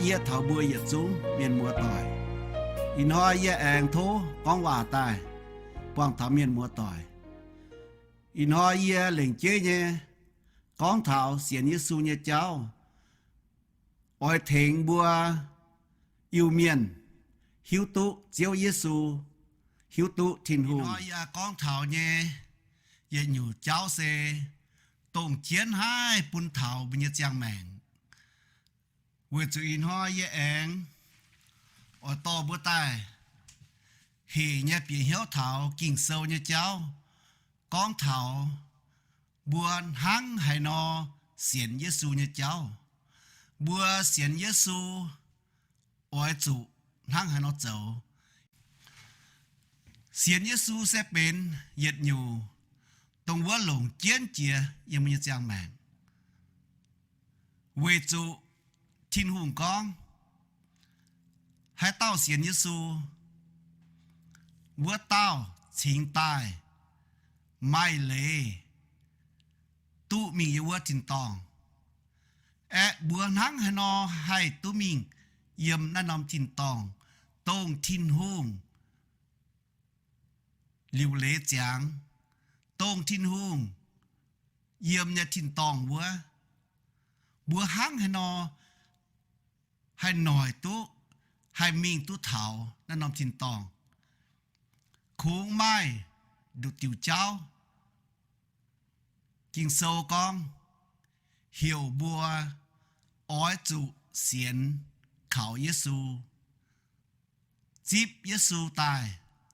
Yie taux mbuo yietc zungv mienh muoz-doic. Ih hnoi yie aengx tov gorngv waac daaih buangh taux mienh muoz-doic. Ih hnoi yie lengc jeiv nyei gorngv taux sienx Yesu nyei jauv oix tengx mbuo Iu-Mienh hiuv duqv Ziouv Yesu, hiuv duqv Tin-Hungh. Ih hnoi yie gorngv taux nyei yietc nyungc jauv se dongh jienv haih bun taux mbuo nyei ziangh maengc. Weic zuqc ih hnoi yie aengx oix dorh mbuo daaih hec nyei bieqc hnyouv taux Ging-Sou nyei jauv, gorngv taux mbuo hnangv haaix nor sienx Yesu nyei jauv. Mbuo sienx Yesu oix zuqc hnangv haaix nor zoux. Sienx Yesu se benx yietc nyungc dongh wuov longc jienv jiex yiem mbuo nyei ziangh maengc. Weic zuqc Tin-Hungh gorngv, haaix dauh sienx Yesu, wuov dauh cingx daaih maaih leiz duqv mingh yiem wuov tin-dorngh. Aeqv, mbuo hnangv haaix nor haih duqv mingh yiem naaiv norm tin-dorngh, dongh Tin-Hungh liuc leiz ziangx, dongh Tin-Hungh yiem nyei tin-dorngh wuov? Mbuo hnangv haaix nor haih noic duqv, haih mingh duqv taux naaiv norm tin-dorngh? Kungx maaih nduqc diuc jauv. Ging-Sou gorngv, heuc mbuo oix zuqc sienx kaux Yesu, zipv Yesu daaih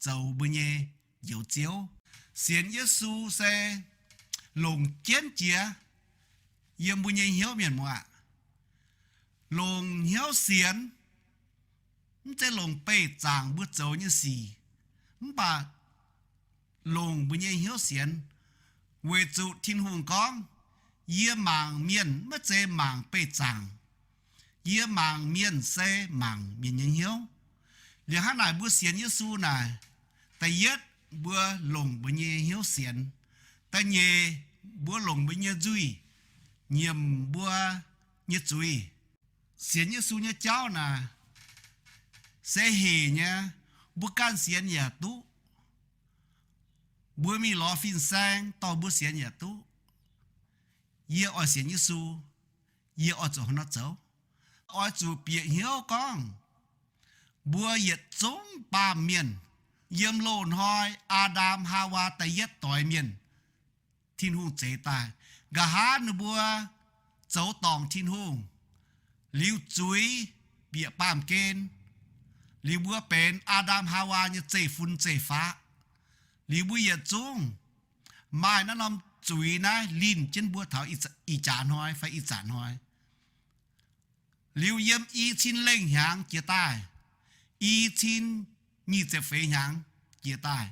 zoux mbuo nyei Njoux Ziouv. Sienx Yesu se longc jienv jiex yiem mbuo nyei hnyouv, mienh muoz. Longc hnyouv sienx, mv zeiz longc beih zaangc mbuo zoux nyei sic, mv baac longc mbuo nyei hnyouv sienx. Weic zuqc Tin-Hungh gorngv, yie mangc mienh maiv zeiz mangc beih zaangc. Yie mangc mienh se mangc mienh nyei hnyouv. Liuz hnangv naaic mbuo sienx Yesu naaic, da'yietv mbuo longc mbuo nyei hnyouv sienx. Da'nyeic, mbuo longc mbuo nyei nzuih nyiemc mbuo nyei zuiz. Sienx Yesu nyei jauv naaic se hec nyei, mbuo ganh sienx yaac duqv. Mbuo mingh lorz fin-saeng dorh mbuo sienx yaac duqv. Yie oix sienx Yesu, yie oix zuqc haaix nor zoux? Oix zuqc bieqc hnyouv gorngv, mbuo yietc zungv baamh mienh, yiem loz-hnoi Aa^ndam Haawaa da'yietv doix mienh, Tin-Hungh zeix daaih. Nqa'haav ninh mbuo zoux dorngc Tin-Hungh, liuz zuiz bieqc baamh gen, liuz mbuo benx Aa^ndam Haawaa nyei zeiv-fun zeiv-faqv. Liuz mbuo yietc zungv maaih naaiv norm zuiz naaiv linh jienv mbuo taux ih jaax hnoi fai ih zanc hnoi. Liuz yiem i cin lengh hnyangx jiex daaih, i cin nyic ziepc feix hnyangx jiex daaih,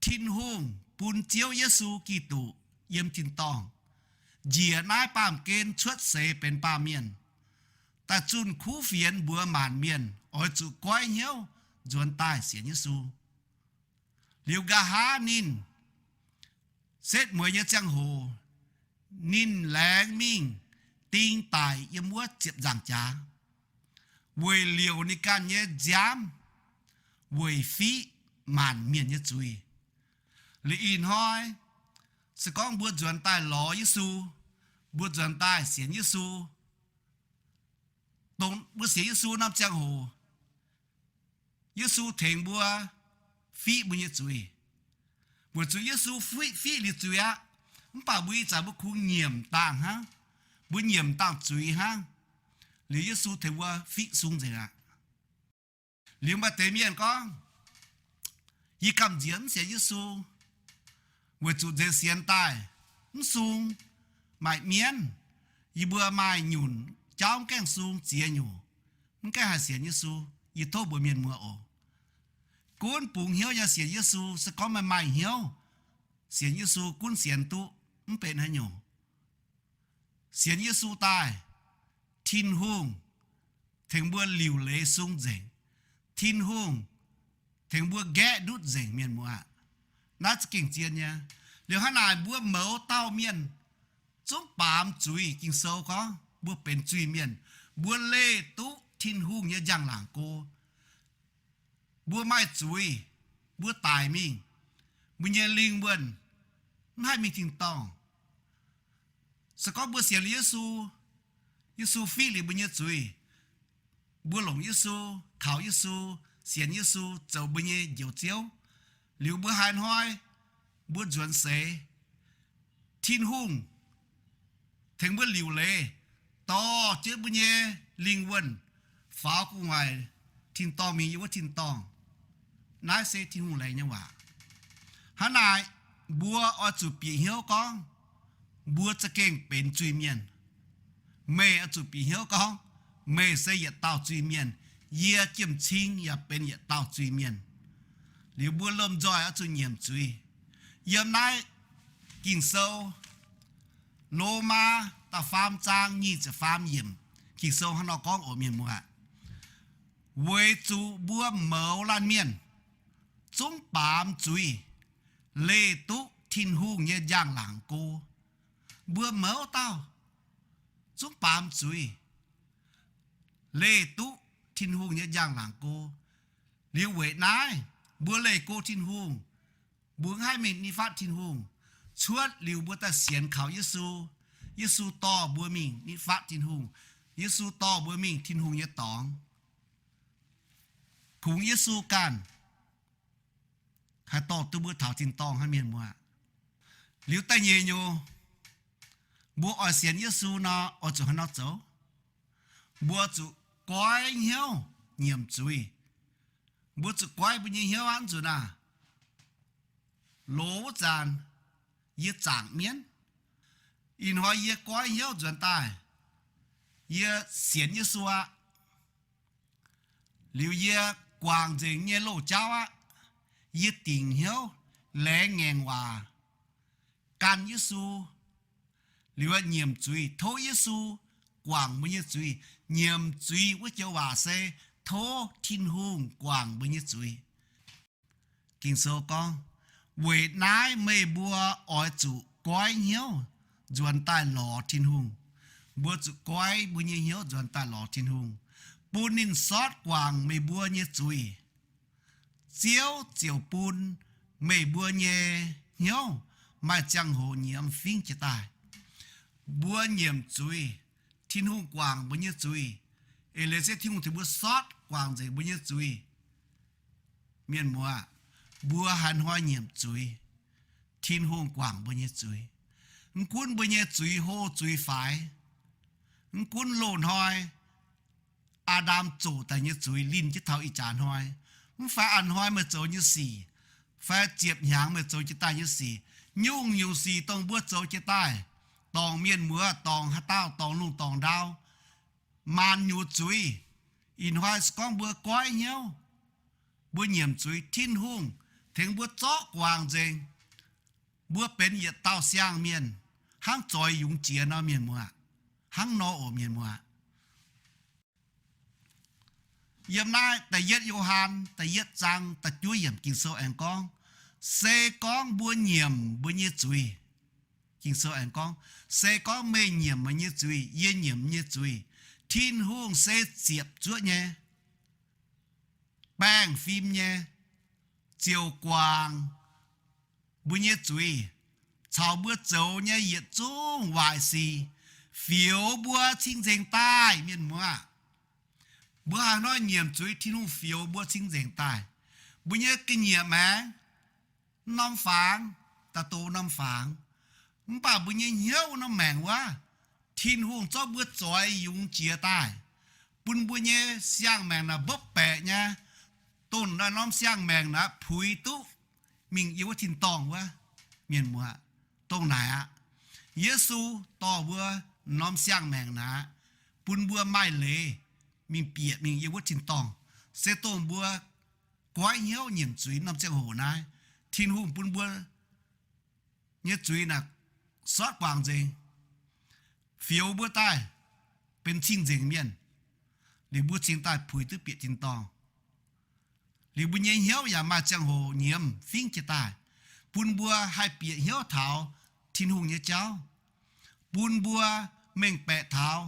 Tin-Hungh bun Ziouv Yesu Giduc yiem tin-dorngh njiec naaiv baamh gen cuotv seix benx baamh mienh, daaih zunh kuv fienx mbuox maanc mienh oix zuqc goiv hnyouv nzuonx daaih sienx Yesu. Liuz nqa'haav ninh setv mueiz nyei ziangh hoc, ninh laengz mingh ding daic yiem wuov ziepc nzaangc jaax, weic liouc ninh ganh nyei nziaamv weic fiqv maanc mienh nyei zuiz. Liuz ih hnoi se gorngv mbuo nzuonx daaih lorz Yesu, mbuo nzuonx daaih sienx Yesu, dongh mbuo sienx Yesu norm ziangh hoc, Yesu tengx mbuo fiqv mbuo nyei zuiz. Weic zuqc Yesu fiqv, fiqv liuz zuiz aqv, mv baac mbuo ih zanc mbuo kungx nyiemc dangh hnangv, mbuo nyiemc dangh zuiz hnangv. Liuz Yesu tengx mbuo fiqv sung nzengc aqv. Liuz maaih deix mienh gorngv, yie gamh nziex mv sienx Yesu, weic zuqc nzengc sienx daaih mv sung, maaih mienv, yie mbuo maaih nyunc jauv mv gaengh sung ziex nyungc, mv gaengh haih sienx Yesu. Yie tov mbuox mienh muoz oc, gunv bungx hnyouv nyei sienx Yesu, se gorngv meih maaih hnyouv sienx Yesu gunv sienx duqv, mv benx haaix nyungc. Sienx Yesu daaih, Tin-Hungh tengx mbuo liuc leiz sung nzengc. Tin-Hungh tengx mbuo nqaeqv ndutv nzengc, mienh muoz aqv. Naaiv za'gengh zien nyei. Liuz hnangv naaic mbuo mouz dauh mienh zungv baamz zuiz. Ging-Sou gorngv mbuo benx zuiz-mienh. Mbuo leih duqv Tin-Hungh nyei njang-laangc go. Mbuo maaih zuiz, mbuo daic mingh, mbuo nyei lingh wuonh mv haih mingh tin-dorngh. Se gorngv mbuo sienx liuz Yesu, Yesu fih liuz mbuo nyei zuiz, mbuo longc Yesu, kaux Yesu, sienx Yesu zoux mbuo nyei Njoux Ziouv, liuz mbuo haaix hnoi mbuo nzuonx seix, Tin-Hungh tengx mbuo liuc leiz, dorh jienv mbuo nyei lingh wuonh faaux gu'nguaaic tin-dorngh mingh yiem wuov tin-dorngh. Naaiv se Tin-Hungh laengz nyei waac. Hnangv naaic, mbuo oix zuqc bieqc hnyouv gorngv, mbuo za'gengh benx zuiz-mienh. Meih oix zuqc bieqc hnyouv gorngv, meih se yietc dauh zuiz-mienh. Yie jiem cing yaac benx yietc dauh zuiz-mienh. Liuz mbuo lomh nzoih oix zuqc nyiemc zuiz. Yiem naaiv Ging-Sou, Lomaa da'faam zaang nyic ziepc faam yiemc, Ging-Sou hnangv nor gorngv oc, mienh muoz. Weic zuqc mbuo mouz laanh mienh zungv baamz zuiz, leih duqv Tin-Hungh nyei njang-laangc go. Mbuo mouz dauh zungv baamz zuiz, leih duqv Tin-Hungh nyei njang-laangc go. Liuz weic naaiv, mbuo leih go Tin-Hungh, mbuo mv haih mingh nitv fatv Tin-Hungh. Cuotv liuz mbuo daaih sienx kaux Yesu, Yesu dorh mbuo mingh nitv fatv Tin-Hungh. Yesu dorh mbuo mingh Tin-Hungh nyei dorngx. Kungx Yesu ganh haih dorh duqv mbuo taux tin-dorngh hnangv, mienh muoz. Liuz da'nyeic nyungc, mbuo oix sienx Yesu nor, oix zuqc haaix nor zoux? Mbuo zuqc goiv hnyouv nyiemc zuiz. Mbuo zuqc goiv mbuo nyei hnyouv aqv. Nzunc naaiv, loz wuov zanc, yie zaangc mienv. Ih hnoi yie goiv hnyouv nzuonx daaih, yie sienx Yesu aqv. Liuz yie guangc nzengc nyei loz-jauv aqv. Yie dingc hnyouv, laengz ngaengc waac, gan Yesu. Liuz nyiemc zuiz, tov Yesu guangc mbuo nyei zuiz. Nyiemc zuiz wuov joux waac se tov Tin-Hungh guangc mbuo nyei zuiz. Ging-Sou gorngv, weic naaiv meih mbuo oix zuqc goiv hnyouv nzuonx daaih lorz Tin-Hungh. Mbuo zuqc goiv mbuo nyei hnyouv nzuonx daaih lorz Tin-Hungh, bun ninh sortv guangc meih mbuo nyei zuiz. Ziouv ziouc bun meih mbuo nyei hnyouv maaih ziangh hoc nyiemz fingx jiez daaih. Mbuo nyiemc zuiz, Tin-Hungh guangc mbuo nyei zuiz. Eix leiz se Tin-Hungh tengx mbuo sortv guangc nzengc mbuo nyei zuiz. Mienh muoz, mbuo haaix hnoi nyiemc zuiz, Tin-Hungh guangc mbuo nyei zuiz. Mv gunv mbuo nyei zuiz hlo zuiz faix, mv gunv loz-hnoi Aa^ndam zoqc daaih nyei zuiz linh jienv taux ih jaax hnoi, mv fai a'hnoi meih zoux nyei sic, fai ziepc hnyangx meih zoux jiez daaih nyei sic, nyungc-nyungc sic dongh mbuo zoux jiez daaih, dorngc mienh muoz, dorngc haaix dauh, dorngc lungh dorngc ndau, maanc nyutc zuiz. Ih hnoi se gorngv mbuo goiv hnyouv, mbuo nyiemc zuiz, Tin-Hungh tengx mbuo zorqv guangc nzengc. Mbuo benx yietc dauh siang-mienh, hnangv zoix yungz jiex nor, mienh muoz. Hnangv nor oc, mienh muoz. Yiem naaiv da'yietv Yo^han da'yietv zaang da'juov yiemc Ging-Sou aengx gorngv, se gorngv mbuo nyiemc mbuo nyei zuiz, Ging-Sou aengx gorngv, se gorngv meih nyiemc meih nyei zuiz, yie nyiemc nyei zuiz, Tin-Hungh se ziepc zuoqv nyei, baengh fim nyei, ziouc guangc mbuo nyei zuiz caux mbuo zoux nyei yietc zungv waaic sic, fioux mbuo cing-nzengc daaih, mienh muoz. Mbuo haaix hnoi nyiemc zuiz, Tin-Hungh fioux mbuo cing-nzengc daaih. Mbuo nyei ga'nyiec maengc, norm fangx, da'doqc norm fangx. Mv baac mbuo nyei hnyouv norm maengc wuov, Tin-Hungh zorqv mbuo zoix yungz jiex daaih, bun mbuo nyei siang-maengc naaic mbopv baeqc nyei, dongh naaiv norm siang-maengc naaic puix duqv mingh yiem wuov tin-dorngh wuov, mienh muoz. Dongh naaic aqv, Yesu dorh mbuo norm siang-maengc naaic, bun mbuo maaih leiz mingh bieqc mingh yiem wuov tin-dorngh. Se dongh mbuo goiv hnyouv nyiemc zuiz norm ziangh hoc naaiv, Tin-Hungh bun mbuo nyei zuiz naaic sortv guangc nzengc, fioux mbuo daaih benx cing-nzengc mienh, liuz mbuo cingx daaih puix duqv bieqc tin-dorngh. Liuz mbuo nyei hnyouv yaac maaih ziangh hoc nyiemz fingx jiez daaih, bun mbuo haih bieqc hnyouv taux Tin-Hungh nyei jauv, bun mbuo mengh baeqc taux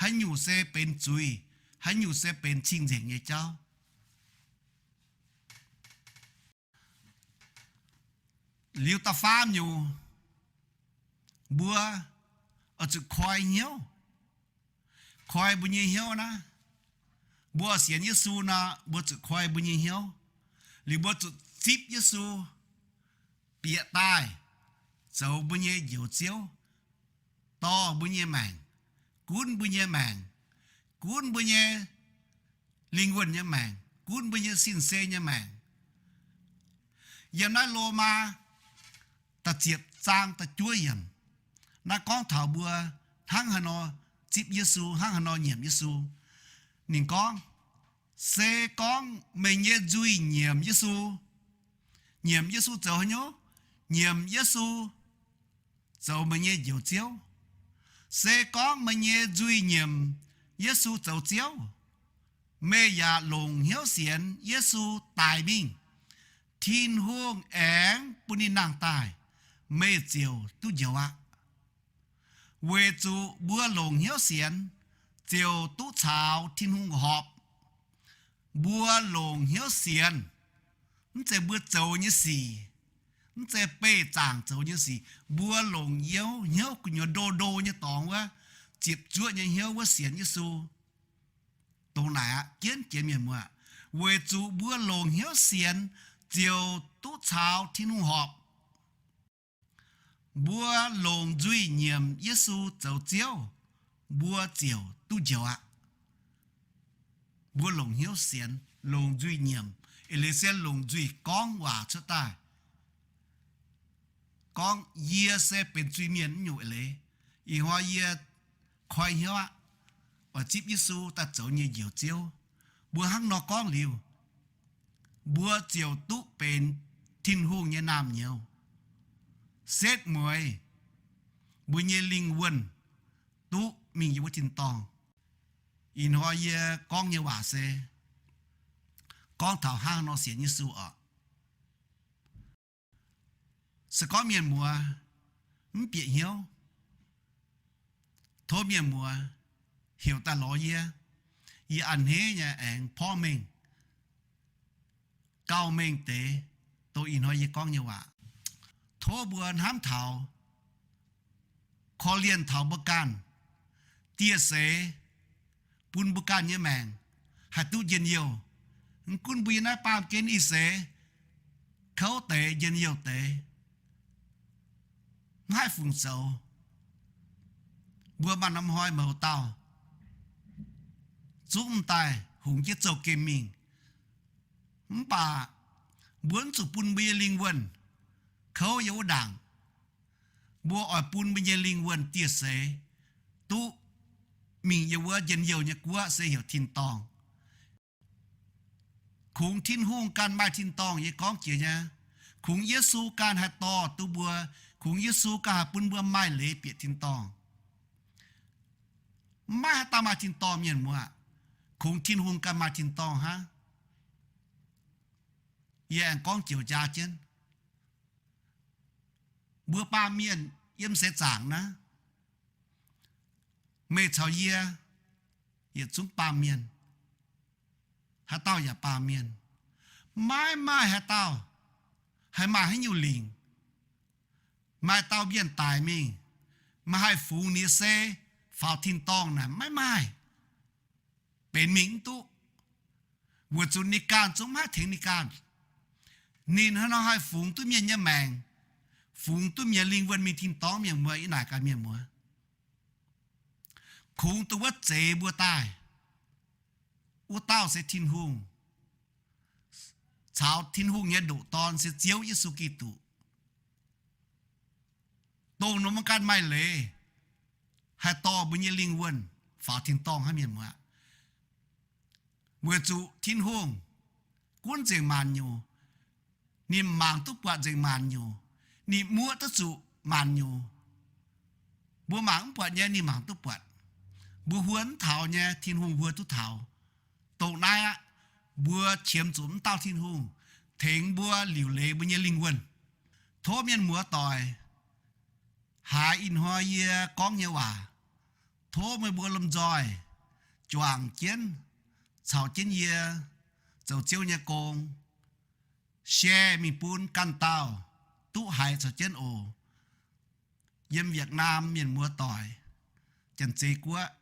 Haaix nyungc se benx zuiz, haaix nyungc se benx cing-nzengc nyei jauv. Liuz da'faam nyungc, mbuo oix zuqc koi hnyouv, koi mbuo nyei hnyouv naaiv. Mbuo sienx Yesu nor, mbuo zuqc koi mbuo nyei hnyouv. Liuz mbuo zuqc zipv Yesu bieqc daaih zoux mbuo nyei Njoux Ziouv, dorh mbuo nyei maengc, gunv mbuo nyei maengc, gunv mbuo nyei lingh wuonh nyei maengc, gunv mbuo nyei sin-seng nyei maengc. Yiem naaiv Lomaa da'ziepc zaang da'juov yiemc, naaiv gorngv taux mbuo hnangv haaix nor zipv Yesu, hnangv haaix nor nyiemc Yesu. Ninh gorngv, Se gorngv meih nyei nzuih nyiemc Yesu, nyiemc Yesu zoux haaix nyungc? Nyiemc Yesu zoux meih nyei Njoux Ziouv. Se gorngv meih nyei nzuih nyiemc Yesu zoux Ziouv, meih yaac longc hnyouv sienx Yesu daic mingh, Tin-Hungh aengx bun ninh nangh daaih, meih ziouc duqv njoux aqv. Weic zuqc mbuo longc hnyouv sienx ziouc duqv caux Tin-Hungh horpc. Mbuo longc hnyouv sienx, mv zeiz mbuo zoux nyei sic, mv zeiz beih zaangc zoux nyei sic. Mbuo longc hnyouv, hnyouv gu'nyuoz ndo ndo nyei dorngx wuov, ziepc zuoqv nyei hnyouv wuov sienx Yesu. Dongh naaic aqv, jienv jiex mienh muoz, weic zuqc mbuo longc hnyouv sienx ziouc duqv caux Tin-Hungh horpc. Mbuo longc nzuih nyiemc Yesu zoux Ziouv, mbuo ziouc duqv njoux aqv. Mbuo longc hnyouv sienx, longc nzuih nyiemc, eix leiz se longc nzuih gorngv waac cuotv daaih, gorngv, Yie se benx zuiz-mienh, nyungc eix leiz. Ih hnoi yie koi hnyouv aqv, oix zipv Yesu daaih zoux nyei Njoux Ziouv. Mbuo hnangv nor gorngv liuz, mbuo ziouc duqv benx Tin-Hungh nyei naamh nyouz, setv mueiz mbuo nyei lingh wuonh duqv mingh yiem wuov tin-dorngh. Ih hnoi yie gorngv nyei waac se gorngv taux hnangv nor sienx Yesu oc. Se gorngv mienh muoz mv bieqc hnyouv, tov mienh muoz heuc daaih lorz yie. Yie a'hneiv nyei aengx porv mengh gauh mengh deix dongh ih hnoi yie gorngv nyei waac. Tov mbuo hnamv taux, korv-lienh taux mbuo ganh, dieh seix bun mbuo ganh nyei maengc haih duqv njien-youh. Mv gunv mbuo yiem naaiv baamh gen ih seix kouv deix njien-youh deix, mv haih fungc zoux. Mbuo maaih norm hnoi mouz dauh zungv m'daaih hungx jienv zouv-gemh mingh. Mv baac mbuo mv zuqc bun mbuo nyei lingh wuonh kouv yiem wuov ndaangc. Mbuo oix bun mbuo nyei lingh wuonh dieh seix duqv mingh yiem wuov njien-youh nyei guoqv se heuc tin-dorngh. Kungx Tin-Hungh ganh maaih tin-dorngh, yie gorngv jiex nyei. Kungx Yesu ganh haih dorh duqv mbuo, kungx Yesu ganh haih bun mbuo maaih leiz bieqc tin-dorngh. Mv maaih haaix dauh maaih tin-dorngh, mienh muoz. Kungx Tin-Hungh ganh maaih tin-dorngh hnangv. Yie aengx gorngv joux jaa jienv, mbuo baamh mienh yiem seix zaangc naaiv, meih caux yie yietc zungv baamh mienh. Haaix dauh yaac baamh mienh. Maiv maaih haaix dauh haih maaih haaix nyungc lingc. Maaih dauh mienh daic mingh, meih haih fungx ninh nyei sei faaux tin-dorngh naaic? Maiv maaih. Benx mingh mv duqv, weic zuqc ninh ganh zungv maiv haih tengx ninh ganh. Ninh hnangv nor haih fungx duqv mienh nyei maengc, fungx duqv mienh lingh wuonh mingh tin-dorngh, mienh muoz, ih naaic gaax, mienh muoz. Kungx dongh wuov zeix mbuo daaih wuov dauh se Tin-Hungh, caux Tin-Hungh nyei ndoqc Dorn se Ziouv Yesu Giduc, dongh nor maiv ganh maaih leiz haih dorh mbuo nyei lingh wuonh faaux tin-dorngh hnangv, mienh muoz. Weic zuqc Tin-Hungh gunv nzengc maanc nyungc. Ninh mangc duqv buatc nzengc maanc nyungc. Ninh muoqv duqv zuqc maanc nyungc. Mbuo mangc mv buatc nyei, ninh mangc duqv buatc. Mbuo huo mv taux nyei, Tin-Hungh huo duqv taux. Dongh naaiv aqv, mbuo qiemx zuqc mv dauh Tin-Hungh tengx mbuo liuc leiz mbuo nyei lingh wuonh. Tov mienh muoz-doic haiz ih hnoi yie gorngv nyei waac, Tov meih mbuo lomh nzoih juangc jienv caux jienv yie zoux Ziouv nyei gong, share mingh bun ganh dauh duqv haiz caux jienv oc. Yiem Việt Nam mienh muoz-doic, Janx-Zei Guoqv,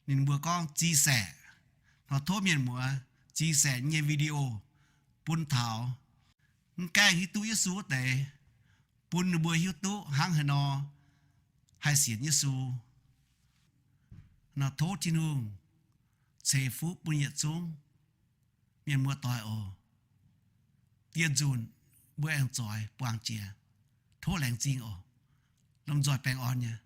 ninh mbuo gorngv chia sẻ. Nor tov mienh muoz chia sẻ nyei video bun taux mv gaengh hiuv duqv Yesu wuov deix, bun ninh mbuo hiuv duqv hnangv haaix nor haih sienx Yesu. Nor tov Tin-Hungh ceix fuqv bun yietc zungv mienh muoz-doic oc. Dieh nzunc mbuo aengx zoix buangh jiex. Tov laengz zingh oc. Lomh nzoih baengh orn nyei.